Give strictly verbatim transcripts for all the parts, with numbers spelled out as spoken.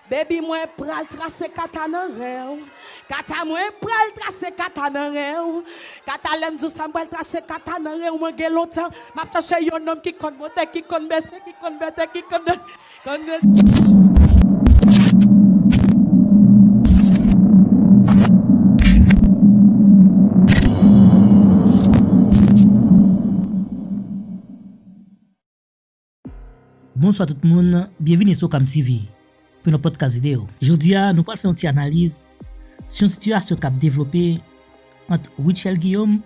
Baby, mwen pral trase kata nan ren w. Kata, mwen pral trase kata nan ren w. Kata, lè m di w sa, m pral trase kata nan ren w. Mwen gen lontan m ap chache yon nonm ki konn monte, ki konn bese, ki konn bete, ki konn, konn. Bonswa tout moun, byenvini sou Okam T V pou yon lòt pòdkas videyo. Jodi a, nou pral fè yon ti analiz sou yon sitiyasyon k ap devlope ant Rutshelle Guillaume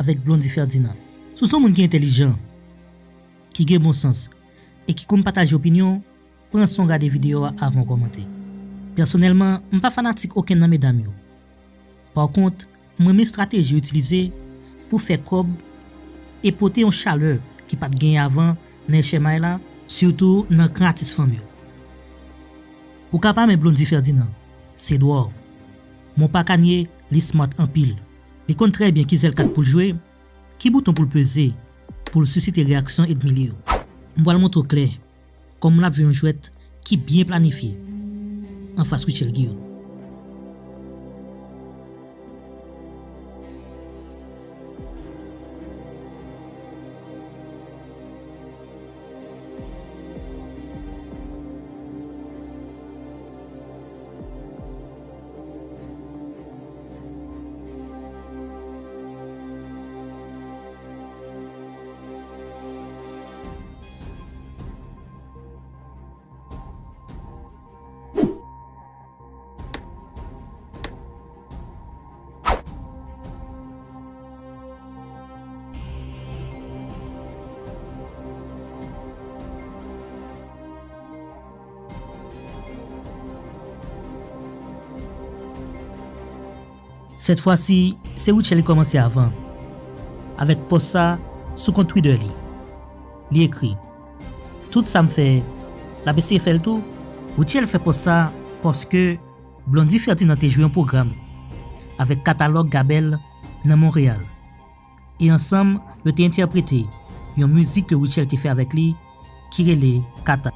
avèk Blondy Ferdinand. Si w se yon moun ki entèlijan, ki gen bon sans e ki konn pataje opinyon, pran san w gade videyo a avan w kòmante. Pèsonèlman, m pa fanatik okenn nan medam yo. Pa kont, m renmen estrateji yo itilize pou fè kòb e pote yon chalè ki pa t genyen avan nan H M I la, sitou nan kan atis fanm yo. Ou ka pa renmen Blondy Ferdinand, se dwa w. Men w pa ka nye, li smart anpil. Li konn trè byen ki zèl kat pou l jwe, ki bouton pou l peze, pou l sisite reyaksyon ènmi li yo. M pral montre w klè kòman l ap jwe yon jwèt ki byen planifye anfas Rutshelle Guillaume. Sèt fwa si, se Rutshelle ki kòmanse avan, avèk pòs sa sou kont Twitter li. Li ekri, "Tout sa m fè, l ap eseye fè l tou." Rutshelle fè pòs sa paske Blondy Ferdinand te jwe yon pwogram avèk katalòg Gabel nan Monreyal. E ansanm, yo te entèprete yon mizik ke Rutshelle te fè avèk li, ki rele Kata.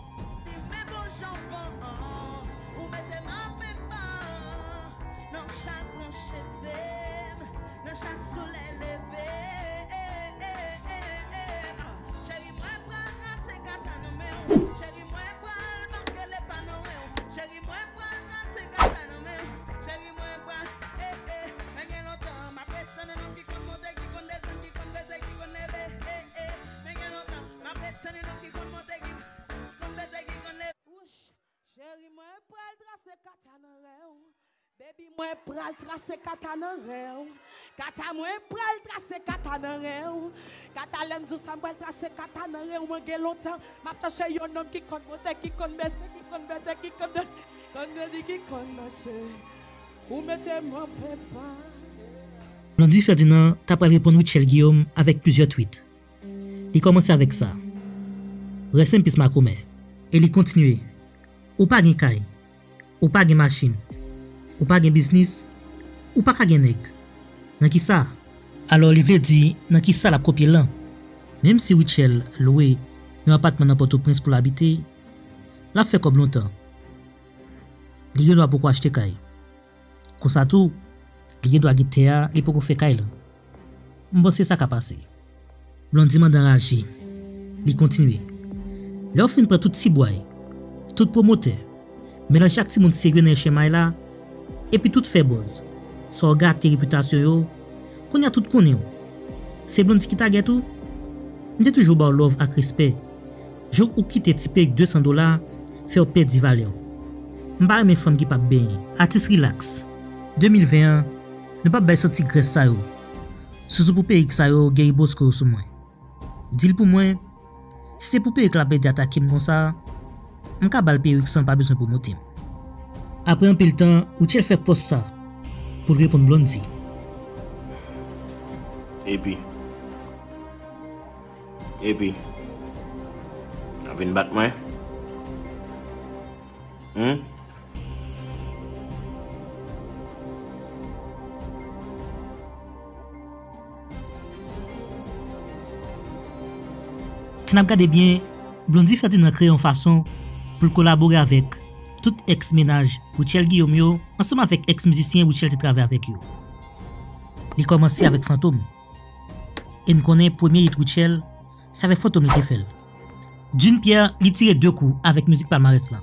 Wouch, cheri mwen pral trase kata nan ren w. Baby, mwen pral trase kata nan ren w. Kata, mwen pral trase kata nan ren w. Kata, lè m di w sa, m pral trase kata nan ren w. Mwen gen lontan m ap chache yon nonm ki konn monte, ki konn bese, ki konn bete, ki konn, konn grandi, ki konn mache. Ou mete m an pepa. Blondy Ferdinand ta pral reponn Rutshelle Guillaume avèk plizyè tweet. Li kòmanse avèk sa: "Rest in peace makomè." E li kontinye: "Ou pa gen kay, ou pa gen machin, ou pa gen biznis, ou pa ka gen nèg. Nan kisa?" Alò, li vle di nan kisa l ap kopye l lan. Menm si Rutshelle lwe yon apatman nan Pòtoprens pou l abite, l ap fè kòb lontan. Li gen dwa poko achte kay. Konsa tou, li gen dwa gen tè a, li poko fè kay lan. M panse sa ka pase. Blondy mande anraje. Li kontinye: "Lè w fin pran tout tibwa yo, tout pwomotè, melanje ak timoun serye nan H M I la, epi tout fè buzz, sa w gate repitasyon yo, kounye a tout konnen w. Se Blondy ki tagèt ou? M te toujou ba w love ak respè. Jou ou kite ti perik de san dola fè w pèdi valè w. M pa renmen fanm ki p ap benyen." Atis, rilaks. De mil ven an, nou p ap bay santi grès sa yo. Sousou pou perik sa yo geri bosko yo sou mwen. Di l pou mwen, si se pou perik l ap ede atake m konsa, m ka ba l perik san l pa bezwen pwomote m. Apre anpil tan, Rutshelle fè pòs sa pou l reponn Blondy. Epi, Epi, w ap vin bat mwen? Humm? Si n ap gade byen, Blondy Ferdinand kreye yon fason pou l kolabore avèk tout èks mennaj Rutshelle Guillaume yo, ansanm avèk èks mizisyen Rutshelle te travay avèk yo. Li kòmanse avèk Fantom. E n konnen premye hit Rutshelle, se avèk Fantom li te fè l. June Pierre, li tire de kou avèk mizik palmarès lan.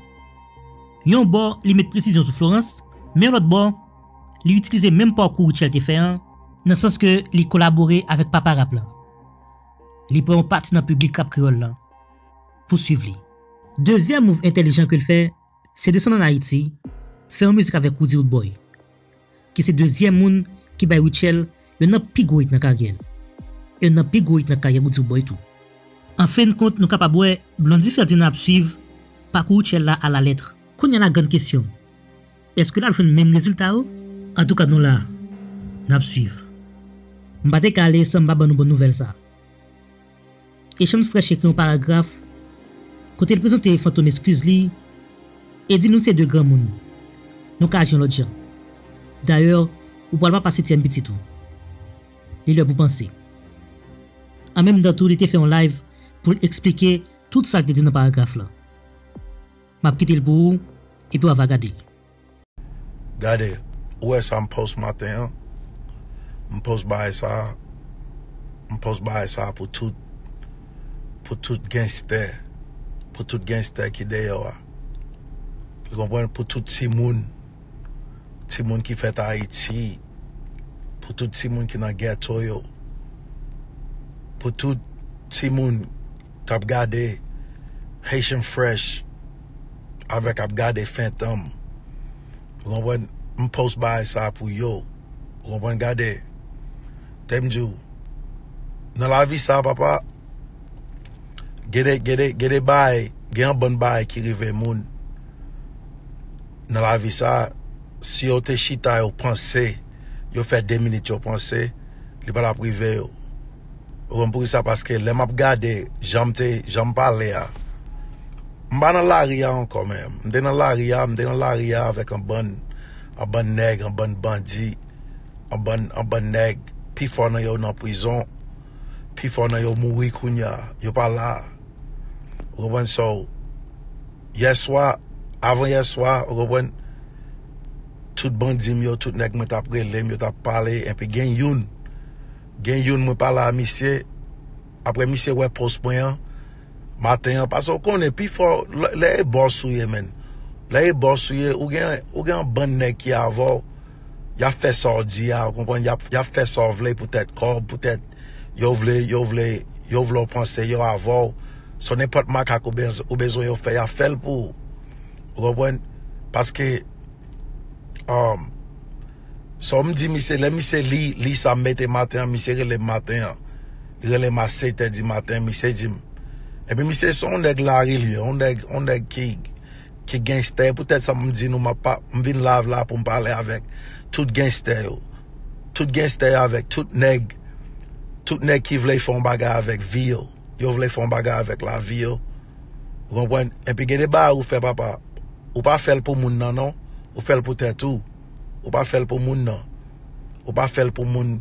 Yon bò, li met presizyon sou Florence, men yon lòt bò, li itilize menm pakou Rutshelle te fè an, nan sans ke li kolabore avèk papa rap lan. Li pran yon pati nan piblik rap kreyòl lan pou swiv li. Dezyèm mouv entèlijan ke l fè, se desann ann Ayiti, fè yon mizik avèk Roody Roodboy, ki se dezyèm moun ki bay Rutshelle youn nan pi gwo hit nan karyè l. E youn nan pi gwo hit nan karyè Roody Roodboy tou. An fen de kont, nou kapab wè Blondy Ferdinand ap swiv pakou Rutshelle la alalèt. Kounye a la grann kesyon, èske l ap jwenn menm rezilta yo? Antouka, nou la, n ap swiv. M pa te ka ale san m pa ban nou bon nouvèl sa. Echanj Fresh ekri yon paragraf kote l prezante Fantom eskiz li e di nou se de granmoun. Nou ka aji yon lòt jan. Dayè, ou pral papa setyèm pitit ou. Li lè pou panse. An menm tan tou, li te fè yon live pou l eksplike tout sa l te di nan paragraf lan. M ap kite l pou ou, epi w ava gade l. Gade, ou wè sa m post maten an? M post bagay sa, m post bagay sa pou tout, pou tout genstè, pou tout genstè ki deyò a. Ou konprann? Pou tout timoun, timoun ki fèt Ayiti, pou tout timoun ki nan ghetto yo, pou tout timoun k ap gade Haitian Fresh avèk ap gade Fantom. Ou konprann? M post bagay sa pou yo. Ou konprann? Gade. Te m di w, nan lavi sa, papa, gen de, gen de, gen de bagay, gen yon bann bagay ki rive moun nan lavi sa, si yo te chita, yo panse, yo fè de minit, yo panse, li pa t ap rive yo. Ou konn poukisa? Paske lè m ap gade jan m te, jan m pale a, m pa nan lari a ankò, men m te nan lari a, m te nan lari a avèk yon bann, yon bann nèg, yon bann bandi, yon bann, yon bann nèg, pifò nan yo nan prizon, pifò nan yo mouri kounye a, yo pa la. Ou konprann? So, yèswa, avan yèswa, ou konprann, tout bandi m yo, tout nèg mwen t ap rele m, yo t ap pale, enpi gen youn, gen youn mwen pale a misye, apre misye wè post mwen an, maten an, paske w konnen, pifò, lè, lè e bòs ou ye, menn, lè e bòs ou ye, ou gen, ou gen yon bann nèg ki avè w, y ap fè sa w di a, ou konprann, y ap, y ap fè sa w vle poutèt kòb, poutèt yo vle, yo vle, yo vle w panse yo avè w, so nenpòt makak ou bez-, ou bezwen yo fè, y ap fè l pou ou. Ou konprann? Paske, um, sa w m di misye, lè misye li, li sa m mete maten an, misye rele m maten an. Li rele m a sèt è di maten, misye di m. Epi misye se yon nèg lari li ye, yon nèg, yon nèg ki, ki genstè. Poutèt sa m di nou, m ap pa, m vin live la pou m pale avèk tout genstè yo. Tout genstè yo avèk tout nèg, tout nèg ki vle fè yon bagay avèk vi yo. Yo vle fè yon bagay avèk lavi yo. Ou konprann? Enpi gen de bagay ou fè, papa. Ou pa fè l pou moun nan, non. Ou fè l pou tèt ou. Ou pa fè l pou moun nan. Ou pa fè l pou moun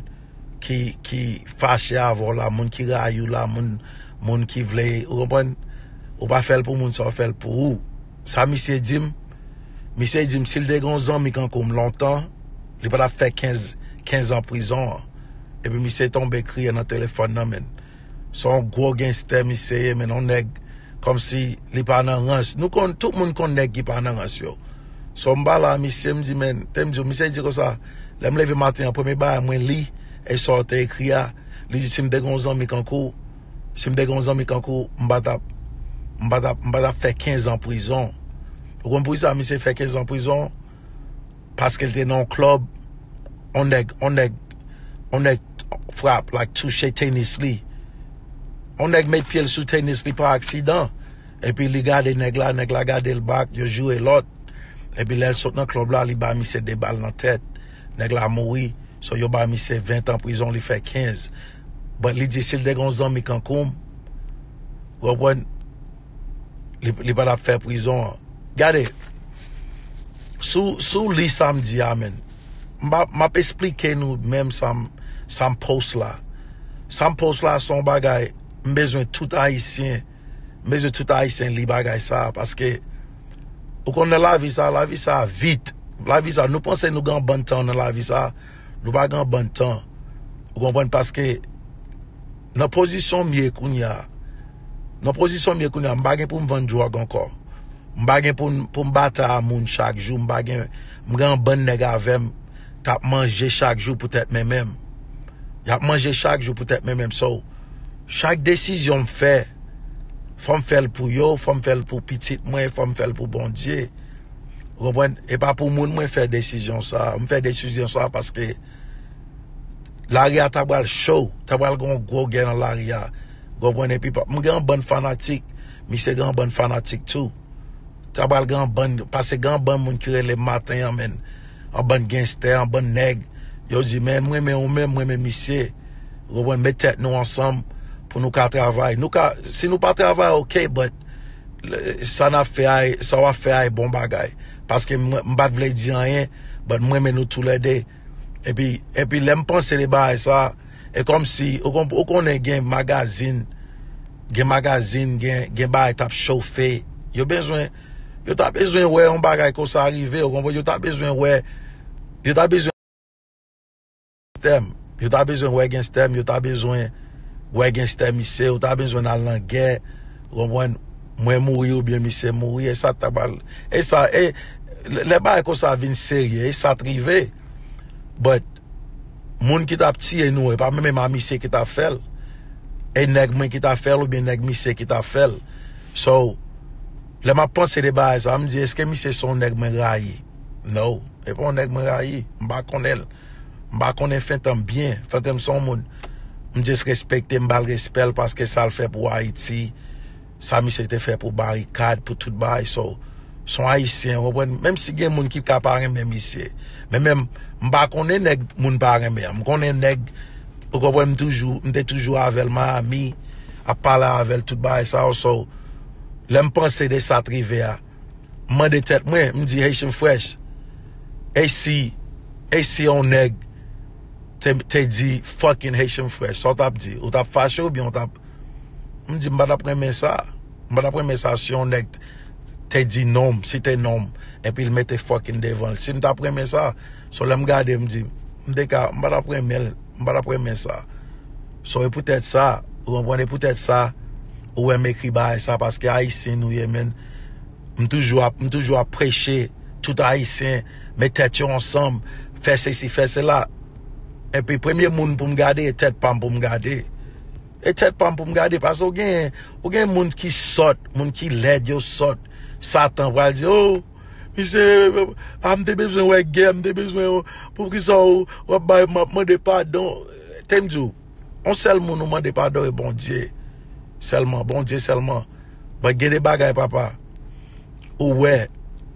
ki, ki fache avè w la, moun ki rayi w la, moun, moun ki vle, ou konprann? Ou pa fè l pou moun sa, ou fè l pou ou. Sa misye di m, misye di m, si l te gen yon zanmi kankou m lontan, li pa t ap fè kenz, kenz an prizon an. Epi misye tonbe kriye nan telefòn nan, menn. Se yon gwo genstè misye ye, menn, yon nèg kòmsi li pa nan rans. Nou konn, tout moun konn nèg ki pa nan rans yo. So m pale a misye, m di, menn, te m di w, misye di konsa, lè m leve maten an, premye bagay mwen li, e sa w te ekri a, li di si m te gen yon zanmi kankou, si m te gen yon zanmi kankou, m pa t ap, m pa t ap, m pa t ap fè kenz an prizon. Ou konn poukisa misye fè kenz an prizon? Paske l te nan yon klòb, yon nèg, yon nèg, yon nèg frap, like, touche tenis li. Yon nèg met pye l sou tenis li pa aksidan. Epi li gade nèg la, nèg la gade l back, yo joure lòt. Epi lè l sot nan klòb la, li ba misye de bal nan tèt. Nèg la mouri. So yo ba misye ven tan prizon, li fè kenz. But li di si l te gen yon zanmi kankou m, ou konprann, li, li pa t ap fè prizon an. Gade, si w, si w li sa m di a, menn, m ap, m ap esplike nou menm sa m, sa m post la. Sa m post la se yon bagay, m bezwen tout Ayisyen, m bezwen tout Ayisyen li bagay sa, paske Ou konn nan lavi sa, lavi sa vit. Lavi sa, nou panse nou gen yon bann tan nan lavi sa, nou pa gen yon bann tan. Ou konprann? Paske nan pozisyon m ye kounye a, nan pozisyon m ye kounye a, m pa gen pou m vann dwòg ankò. M pa gen pou m, pou m batay a moun chak jou. M pa gen, m gen yon bann nèg avè m k ap manje chak jou poutèt men men m. Y ap manje chak jou poutèt men men m. So, chak desizyon m fè, fò m fè l pou yo, fò m fè l pou pitit mwen, fò m fè l pou Bondye. Ou konprann? E pa pou moun mwen fè desizyon sa. M fè desizyon sa paske lari a ta pral cho, ta pral gen yon gwo gè nan lari a. Ou konprann? Epi pa- m gen yon bann fanatik, misye gen yon bann fanatik tou. Ta pral gen yon bann, paske gen yon bann moun ki rele m maten an, menn. Yon bann genstè, yon bann nèg. Yo di, men m renmen ou menm, m renmen misye. Ou konprann? Met tèt nou ansanm pou nou ka travay. Nou ka, si nou pa travay, oke, but le- sa n ap fè a, sa w ap fè a e bon bagay. Paske m, m pa t vle di anyen, but m renmen nou toulède. Epi, epi lè m panse de bagay sa, e kòmsi, ou konp- ou konnen gen magazin, gen magazin, gen, gen bagay t ap chofe. Yo bezwen, yo ta bezwen wè yon bagay konsa rive, ou konprann? Yo ta bezwen wè, yo ta bezwen genstè m. Yo ta bezwen wè genstè m, yo ta bezwen wè genstè misye, yo ta bezwen al nan gè, ou konprann? Mwen mouri oubyen misye mouri, e sa ta pral, e sa, e lè lè bagay konsa vin serye, e sa t rive. But, moun ki t ap tiye nou, e pa menm a misye ki t ap fè l. E nèg mwen ki t ap fè l oubyen nèg misye ki t ap fè l. So, lè m ap panse de bagay sa, m di, èske misye se yon nèg mwen rayi? No, e pa yon nèg mwen rayi. M pa konnen l. M pa konnen Fentanm byen. Fentanm se yon moun. M just respekte, m ba l respè l paske sa l fè pou Ayiti, sa misye te fè pou barikad, pou tout bagay. So, se yon Ayisyen, ou konprann? Menm si gen moun ki ka pa renmen misye. Men menm, m pa konnen nèg moun pa renmen an. M konnen nèg, ou konprann, m toujou, m te toujou avè l Miami, ap pale avè l, tout bagay sa yo. So, lè m panse de sa t rive a, m mande tèt mwen, m di, Haitian Fresh, e si, e si yon nèg te, te di fucking Haitian Fresh, sa w t ap di? Ou t ap fache oubyen ou t ap, m di, m pa t ap renmen sa. M pa t ap renmen sa si yon nèg te di non m, site non m, epi l mete fucking devan l. Si m t ap renmen sa, so lè m gade, m di, m te ka, m pa t ap renmen l, m pa t ap renmen sa. So, e poutèt sa, ou konprann, e poutèt sa, ou wè m ekri bagay sa, paske Ayisyen nou ye, menn. M toujou ap, m toujou ap preche, tout Ayisyen, met tèt yo ansanm, fè sesi, fè sela. Epi, premye moun pou m gade, e tèt pa m pou m gade. E tèt pa m pou m gade, paske ou gen, ou gen moun ki sòt, moun ki lèd, yo sòt. Satan pral di, oh, misye, a, m te bezwen wè gè, m te bezwen, poukisa w, w ap bay, m ap mande padon. Te m di w, yon sèl moun ou mande padon e Bondye. Sèlman, Bondye sèlman. But gen de bagay, papa, ou wè,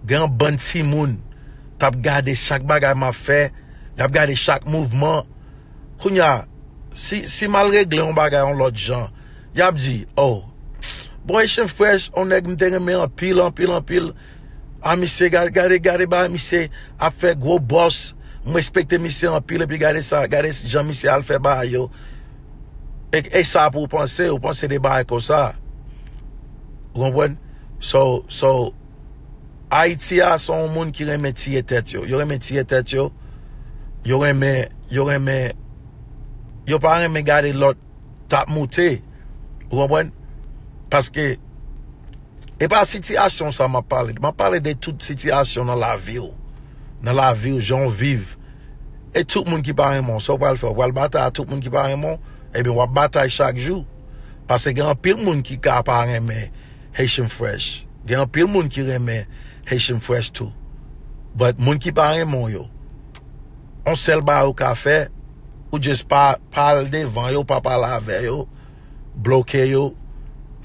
gen yon bann timoun t ap gade chak bagay m ap fè, y ap gade chak mouvman. Kounye a, si, si m al regle yon bagay yon lòt jan, y ap di, oh, bon, Haitian Fresh, yon nèg m te renmen anpil, anpil, anpil. A, misye, gade, gade, gade bagay misye ap fè, gwo bòs. M respekte misye anpil, epi gade sa, gade jan misye al fè bagay yo. E, e sa pou w panse, ou panse de bagay konsa. Ou konprann? So, so, Ayiti a, se yon moun ki renmen tiye tèt yo. Yo renmen tiye tèt yo. Yo renmen, yo renmen, yo pa renmen gade lòt t ap moute. Ou konprann? Paske, e pa sitiyasyon sa m ap pale. M ap pale de tout sitiyasyon nan lavi w. Nan lavi w, jan w viv. E tout moun ki pa renmen w, sa w pral fè? W pral batay a tout moun ki pa renmen w? Ebyen, w ap batay chak jou. Paske gen anpil moun ki ka pa renmen Haitian Fresh. Gen anpil moun ki renmen Haitian Fresh tou. But moun ki pa renmen w yo, yon sèl bagay ou ka fè, ou just pa, pa al devan yo, pa pale avè yo, bloke yo,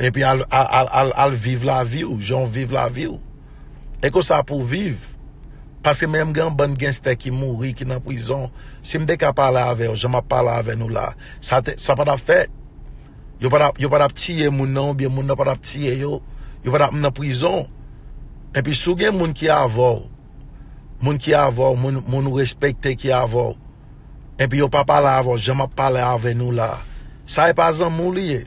epi al, al, al, al, al viv lavi w, jan w viv lavi w. E konsa pou w viv. Paske menm gen yon bann genstè ki mouri, ki nan prizon. Si m te ka pale avè yo, jan m ap pale avè nou la, sa te, sa pa t ap fèt. Yo pa t ap, yo pa t ap tiye moun nan, oubyen moun nan pa t ap tiye yo. Yo pa t ap nan prizon. Epi si w gen moun ki avè w, moun ki avè w, moun, moun ou respekte ki avè w, epi yo pa pale avè w, jan m ap pale avè nou la, sa e pa zanmi w li ye.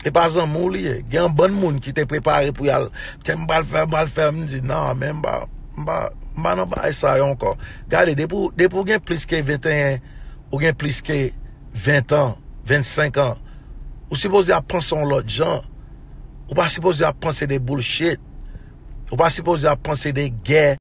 Se pa zanmi w li ye. Gen yon bann moun ki te prepare pou y al, te m pral fè, m pral fè, m di, "Non, men m pa, m pa, m pa nan bagay sa yo ankò." Gade, depi w, depi w gen plis ke venteyen, ou gen plis ke ven an, vennsenk an, ou sipoze ap panse yon lòt jan. Ou pa sipoze ap panse de bullshit. Ou pa sipoze ap panse de gè.